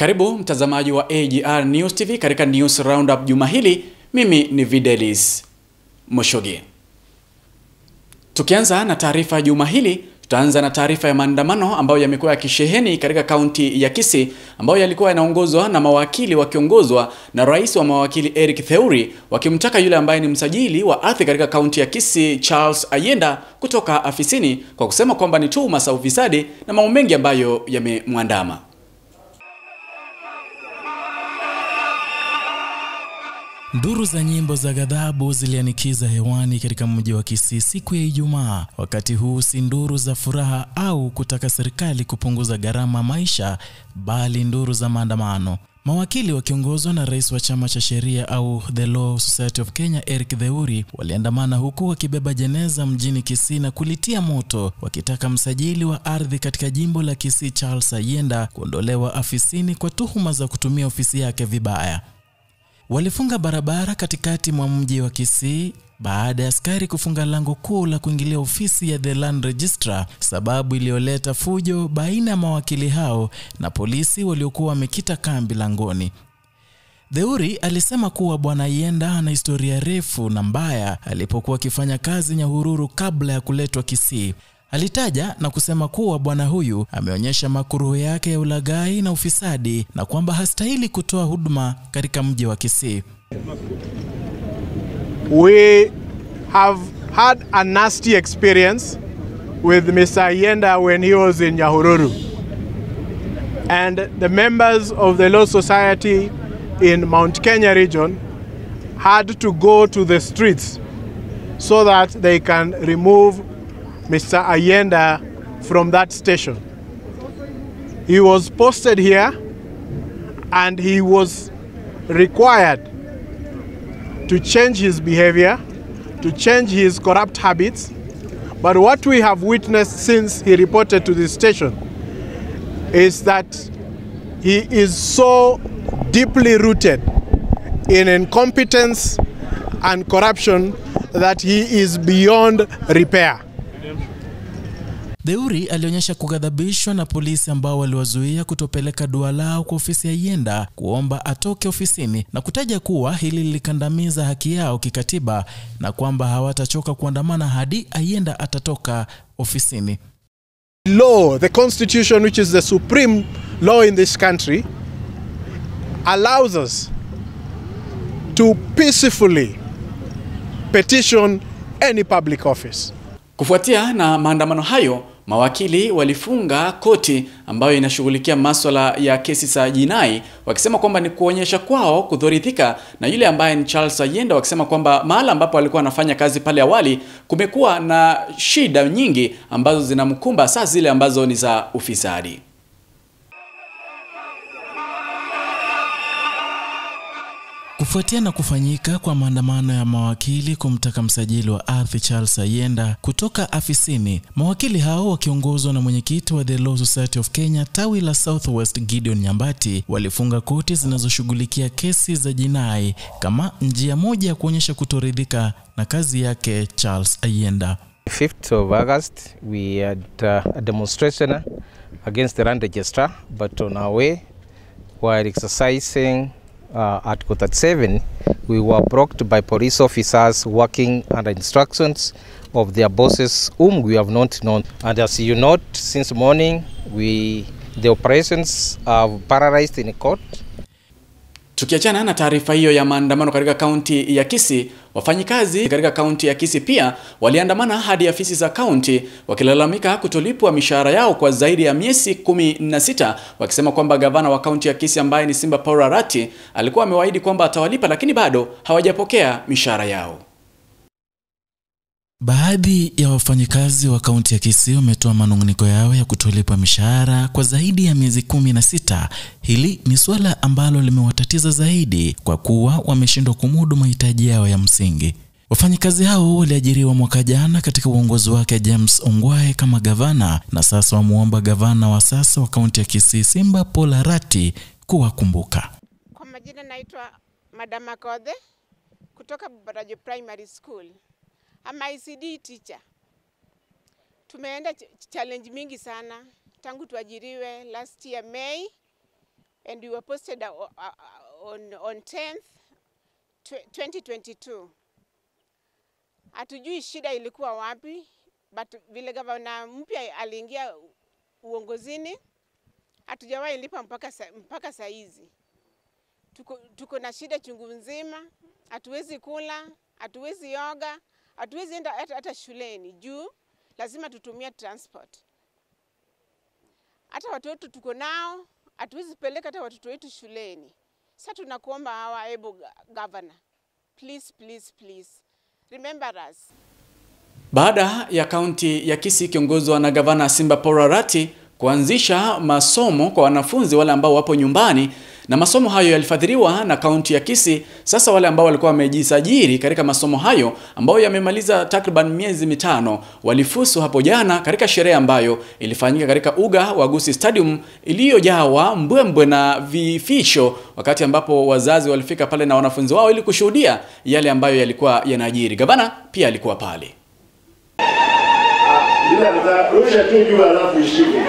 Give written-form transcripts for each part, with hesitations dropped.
Karibu mtazamaji wa AGR News TV katika News Roundup juma hili. Mimi ni Videlis Moshogi. Tukianza na taarifa juma hili, tutaanza na taarifa ya maandamano ambayo yamekuwa yakisheheni katika kaunti ya Kisii ambayo yalikuwa yanaongozwa na mawakili wakiongozwa na rais wa mawakili Eric Theuri wakimtaka yule ambaye ni msajili wa ardhi katika kaunti ya Kisii Charles Ayenda kutoka afisini kwa kusema kwamba ni tuhuma za ufisadi na mambo mengi ambayo yamemwandama. Nduru za nyimbo za ghadhabu zilianikiza hewani katika mji wa Kisii siku ya Ijumaa. Wakati huu si nduru za furaha au kutaka serikali kupunguza gharama maisha, bali nduru za maandamano. Mawakili wakiongozwa na rais wa chama cha sheria au The Law Society of Kenya Eric Theuri waliandamana huku wakibeba jeneza mjini Kisii na kulitia moto, wakitaka msajili wa ardhi katika jimbo la Kisii Charles Ayenda kuondolewa afisini kwa tuhuma za kutumia ofisi yake vibaya. Walifunga barabara katikati mwa mji wa Kisii baada ya askari kufunga lango kuu la kuingilia ofisi ya The Land Registrar, sababu iliyoleta fujo baina ya mawakili hao na polisi waliokuwa wamekita kambi langoni. Theuri alisema kuwa Bwana Ayenda ana historia refu na mbaya alipokuwa akifanya kazi Nyahururu kabla ya kuletwa Kisii. Alitaja na kusema kuwa bwana huyu ameonyesha makuruhu yake ya ulaghai na ufisadi na kwamba hastahili kutoa huduma katika mji wa Kisii. We have had a nasty experience with Mr. Ayenda when he was in Nyahururu. And the members of the Law Society in Mount Kenya region had to go to the streets so that they can remove Mr. Ayenda from that station. He was posted here and he was required to change his behavior, to change his corrupt habits. But what we have witnessed since he reported to this station is that he is so deeply rooted in incompetence and corruption that he is beyond repair. Theuri alionyesha kughadhabishwa na polisi ambao waliwazuia kutopeleka dua lao kwa ofisi ya Ayenda kuomba atoke ofisini na kutaja kuwa hili lilikandamiza haki yao kikatiba na kwamba hawatachoka kuandamana hadi Ayenda atatoka ofisini. Law, the constitution which is the supreme law in this country, allows us to peacefully petition any public office. Kufuatia na maandamano hayo, mawakili walifunga koti ambayo inashughulikia maswala ya kesi za jinai, wakisema kwamba ni kuonyesha kwao kudhoridhika na yule ambaye ni Charles Ayenda, wakisema kwamba mahala ambapo alikuwa anafanya kazi pale awali kumekuwa na shida nyingi ambazo zinamkumba saa zile ambazo ni za ufisadi. Kufuatia na kufanyika kwa maandamano ya mawakili kumtaka msajili wa ardhi Charles Ayenda kutoka afisini, mawakili hao wakiongozwa na mwenyekiti wa The Law Society of Kenya tawi la Southwest Gideon Nyambati walifunga koti zinazoshughulikia kesi za jinai kama njia moja ya kuonyesha kutoridhika na kazi yake Charles Ayenda. 5th of August we had a demonstration against the land registrar, but on our way while exercising Article 37, we were blocked by police officers working under instructions of their bosses whom we have not known. And as you note, since morning, the operations are paralyzed in court. Tukiachana na taarifa hiyo ya maandamano katika kaunti ya Kisii, wafanyikazi katika kaunti ya Kisii pia waliandamana hadi afisi za kaunti wakilalamika kutolipwa mishahara yao kwa zaidi ya miezi 16, wakisema kwamba gavana wa kaunti ya Kisii ambaye ni Simba Paul Arati alikuwa amewaahidi kwamba atawalipa, lakini bado hawajapokea mishahara yao. Baadhi ya wafanyikazi wa kaunti ya Kisii wametoa manung'uniko yao ya kutolipwa mishahara kwa zaidi ya miezi 16. Hili ni suala ambalo limewatatiza zaidi kwa kuwa wameshindwa kumudu mahitaji yao ya msingi. Wafanyikazi hao waliajiriwa mwaka jana katika uongozi wake James Ongwae kama gavana, na sasa wamuomba gavana wa sasa wa kaunti ya Kisii Simba Paul Arati kuwakumbuka. Kwa majina naitwa Madam Akodhe kutoka Barajo Primary School. I'm ICD teacher. Tumeenda challenge mingi sana tangu tuajiriwe last year May. And we were posted on, on 10th 2022. Hatujui shida ilikuwa wapi, but vile gavana mpya aliingia uongozini hatujawahi lipa mpaka, sa, mpaka saa hizi. Tuko, tuko na shida chungu nzima, hatuwezi kula, hatuwezi oga, hatuwezi enda hata, hata shuleni juu lazima tutumie transport. Hata watoto tuko nao, hatuwezi peleka hata watoto wetu shuleni. Sasa tunakuomba hawa able governor, please, please, please remember us. Baada ya kaunti ya Kisii ikiongozwa na gavana Simba Porarati kuanzisha masomo kwa wanafunzi wale ambao wapo nyumbani na masomo hayo yalifadhiliwa na kaunti ya Kisii. Sasa wale ambao walikuwa wamejisajili katika masomo hayo ambayo yamemaliza takriban miezi mitano walifusu hapo jana katika sherehe ambayo ilifanyika katika uga wa Gusii Stadium iliyojawa mbwembwe na vificho, wakati ambapo wazazi walifika pale na wanafunzi wao ili kushuhudia yale ambayo yalikuwa yanajiri. Gavana pia alikuwa pale. Rusha tu juu alafu ishike.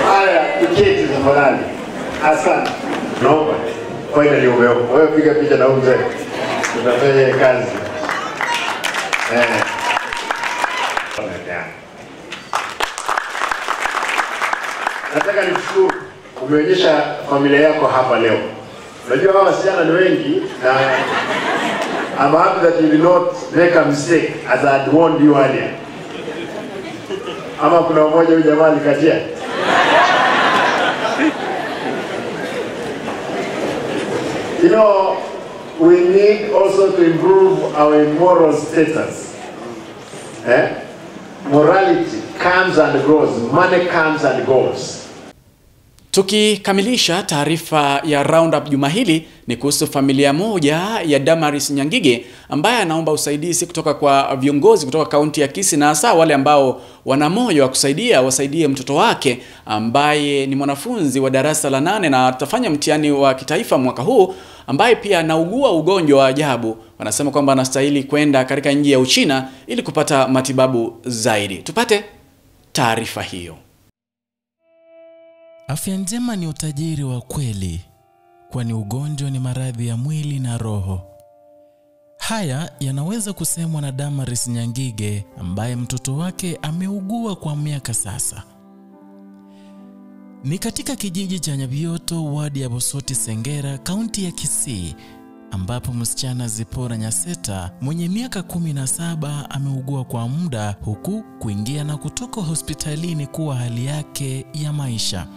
Haya, tuketi tafadhali. Asante. Naomba finally umeomba. Wewe piga picha na huyu mzee. Tutafanya kazi. Eh. Nataka nikushukuru umeonyesha familia yako hapa leo. Unajua hawa wasichana ni wengi na I'm happy that you did not make a mistake as I had warned you earlier. Ama kuna mmoja huyu jamaa alikatia. You know, we need also to improve our moral status. Eh? Morality comes and goes. Money comes and goes. Tukikamilisha taarifa ya Roundup juma hili ni kuhusu familia moja ya Damaris Nyangige ambaye anaomba usaidizi kutoka kwa viongozi kutoka kaunti ya Kisii na hasa wale ambao wana moyo wa kusaidia wasaidie mtoto wake ambaye ni mwanafunzi wa darasa la nane na atafanya mtihani wa kitaifa mwaka huu, ambaye pia anaugua ugonjwa wa ajabu. Wanasema kwamba anastahili kwenda katika nchi ya Uchina ili kupata matibabu zaidi. Tupate taarifa hiyo. Afya njema ni utajiri wa kweli, kwani ugonjwa ni maradhi ya mwili na roho. Haya yanaweza kusemwa na Damaris Nyangige ambaye mtoto wake ameugua kwa miaka sasa. Ni katika kijiji cha Nyabioto, wadi ya Bosoti Sengera, kaunti ya Kisii, ambapo msichana Zipora Nyaseta mwenye miaka 17 ameugua kwa muda, huku kuingia na kutoka hospitalini kuwa hali yake ya maisha.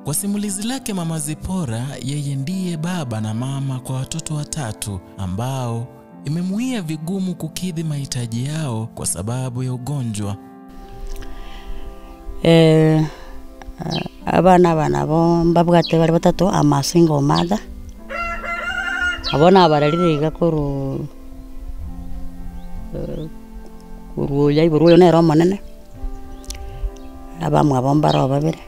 Kwa simulizi lake Mama Zipora, yeye ndiye baba na mama kwa watoto watatu ambao imemuia vigumu kukidhi mahitaji yao kwa sababu ya ugonjwa. Eh, abana aba nabo mbabwate bari batatu ama single mother abo nabararire iga koru koru oyo igoro oyo nere omonene abamwe abo mbaro babere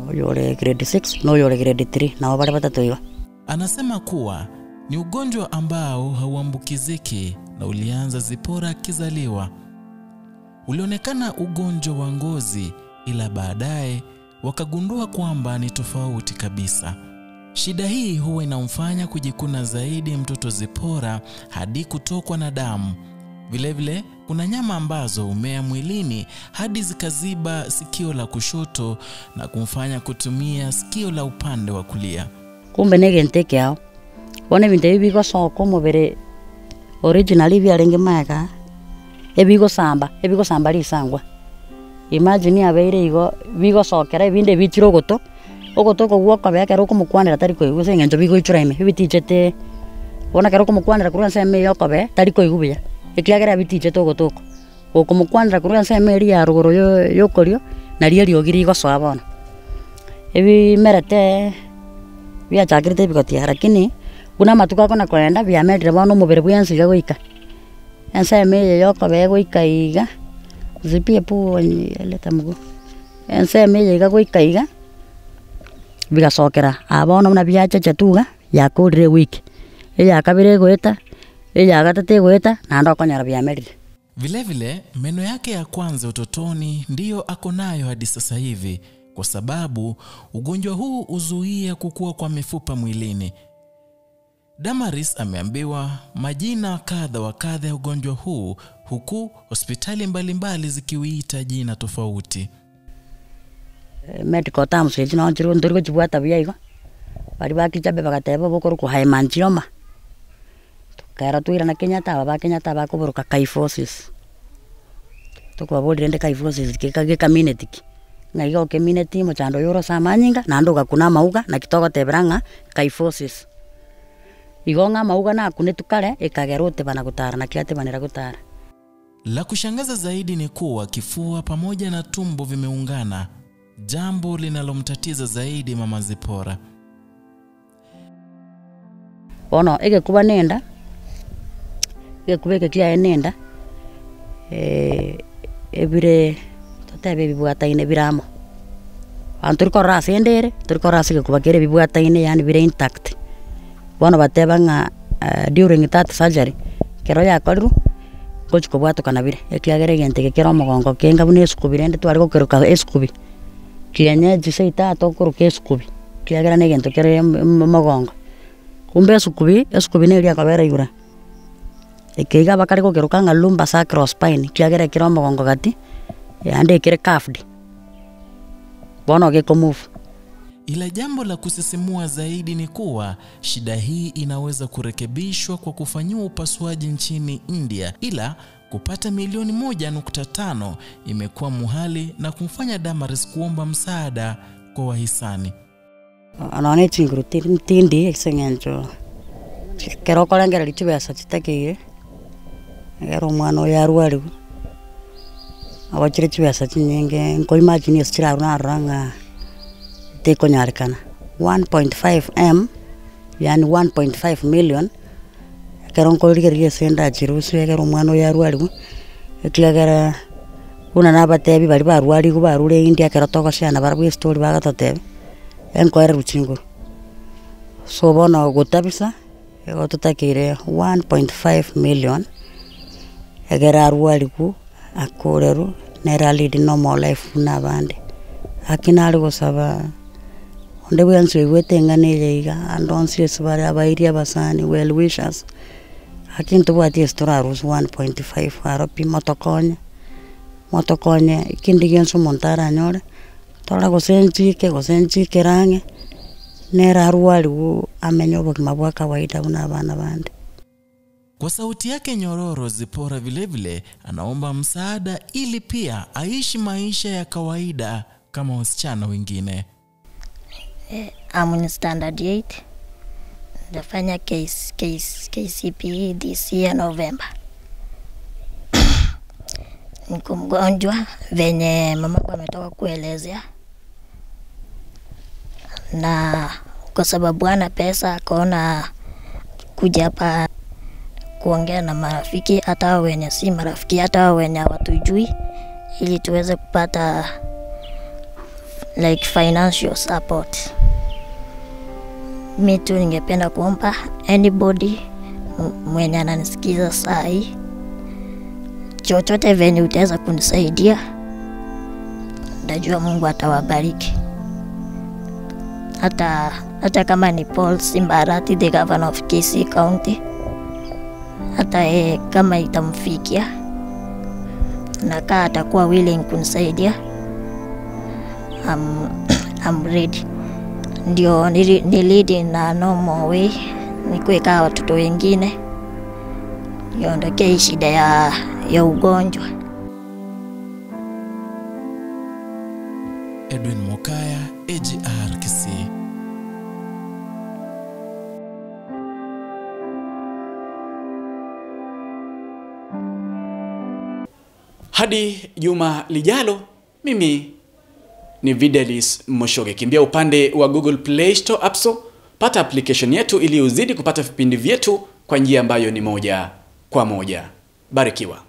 oyo ore grade 6 na oyo ore grade 3 nabo bare batatu iga. Anasema kuwa ni ugonjwa ambao hauambukiziki na ulianza Zipora akizaliwa. Ulionekana ugonjwa wa ngozi, ila baadaye wakagundua kwamba ni tofauti kabisa. Shida hii huwa inamfanya kujikuna zaidi mtoto Zipora hadi kutokwa na damu. Vilevile kuna nyama ambazo humea mwilini hadi zikaziba sikio la kushoto na kumfanya kutumia sikio la upande wa kulia. Kumbe na egento ekeao bono ebinto ebi bigosoka omobere originally biarenge maega ebigosamba ebigosamba risangwa imagine abeire igo bigosokera ebinde bichire ogoto ogoto okwo gwokoba ekero okomokwanera tari koigwa ase eng'encho bigoichora ime ebitichete bono ekero okomokwanera korwa ensemo eye okobe tari koigwa buya ekiagera bitichete ogoto oko gokomokwanera korwa ensemo eria ya rogoro yo yokorio nario eriogi rigosoa bono ebimerete biachakirete ebigotia lakini buna amatuko akona koenda biamerire bono omobere bwa ense iga goika ensemo eye yokoba egoika iga zipie pu leta mguu ensemo eye iga goika iga bigasokera aa bono buna biachecha tu iga yakorire ewiki eya kabere egoeta eya gatato egoeta naende okonyora biamerire. Vilevile, meno yake ya kwanza utotoni ndiyo ako nayo hadi sasa hivi, kwa sababu ugonjwa huu huzuia kukua kwa mifupa mwilini. Damaris ameambiwa majina kadha wa kadha ya ugonjwa huu, huku hospitali mbalimbali zikiuita jina tofauti. Medical terms echi nonye chiri ntori gochibwata buya igo, baria ba Kijabe bagateba obokorokwa hemangioma, tokera twairana Kenyatta aba ba Kenyatta bakoboroka kyphosis. Tokobaboria rende kyphosis geka gekamineti ki, ng'a iga okemineti mochando oyo ore ase amanyinga naende ogakuna amauga naki togotebera ng'a kyphosis. Igo ng'a amauga nakunetwe kare, ekagera otebana gotara naki atebanera gotara. La kushangaza zaidi ni kuwa kifua pamoja na tumbo vimeungana, jambo linalomtatiza zaidi Mama Zipora. Bono egekuba na enda, egekuba eke kiaye na enda, ebire totebe ebibwataine bire amo. Abanto tori korora ase enda ere, tori korora ase egekuba kere bibwataine yaani bire intact. Bono bateba ng'a during that surgery, ekero yakorirwe, ngochi kobwatokana bire, ekiagera egento eke kere omogongo kenga buna esukubi rende tware gokeroka esukubi, kienyeji seito aa tokoroka esukubi, ekiagera na egento kere omogongo. Kumbe esukubi, esukubi neri ekobera igoro aa, eke iga bakare gokeroka ng'a lumbar sacral spine ekiagera ekere omogongo gati, yaende ekere curved, bono gekomove. Ila jambo la kusisimua zaidi ni kuwa shida hii inaweza kurekebishwa kwa kufanyiwa upasuaji nchini India, ila kupata milioni 1.5 imekuwa muhali na kumfanya Damaris kuomba msaada kwa wahisani. Nonya na echinguru tiri tindi ase eng'encho ekero okorengereria chibesa chitakeire, ekero omwana oyo arwariwe, nabo chire chibesa chinyinge nkoimagine ase chirarwe narora ng'a tekonyarekana. 1.5 M, yaani 1.5 million, ekero nkorigereria ase ndachirusie ekero omwana oyo arwariwe, ekiagera buna nabatebi baria barwarigwe barure India ekero togosiana barabwo estori bagototebia, enkoererwa chinguru. So bono gotabisa, igo totakeire 1.5 million, egere arwarigwe, akorerwe, nere alead normal life buna abande. Lakini nare gosaba, onde bwensi oigwete eng'ana eye iga, ande onsi ase bare abairi abasani, well wishers, lakini ntobwati ase torarusie 1.5 aro pi motokonye, motokonye kende gionsi omonto aranyore, torore gose nchike gose nchikere ang'e, nere arwariwu amenye obogima bwa kawaida buna abana bande. Kwa sauti yake nyororo, Zipora vilevile anaomba msaada ili pia aishi maisha ya kawaida kama wasichana wengine. I'm in standard 8. Nitafanya KCPE this year November. Niko mgonjwa venye mamangu ametoka kuelezea, na kwa sababu hana pesa akaona kuja hapa kuongea na marafiki, hata hao wenye si marafiki, hata hao wenye hawatujui, ili tuweze kupata financial support. Mi tu ningependa kuomba anybody mwenye ananisikiza saa hii, chochote venye utaweza kunisaidia, najua Mungu atawabariki. Hata kama ni Paul Simba Arati, the governor of Kisii County, hata yeye kama itamfikia na kaa atakuwa willing kunisaidia, I'm ready. Ndio ni lead in a normal way, nikuwe kama watoto wengine, niondokee hii shida ya ugonjwa. Edwin Mokaya, AGR Kisii. Hadi juma lijalo, mimi ni Videlis Moshoge. Kimbia upande wa Google Play Store App Store, pata application yetu ili uzidi kupata vipindi vyetu kwa njia ambayo ni moja kwa moja. Barikiwa.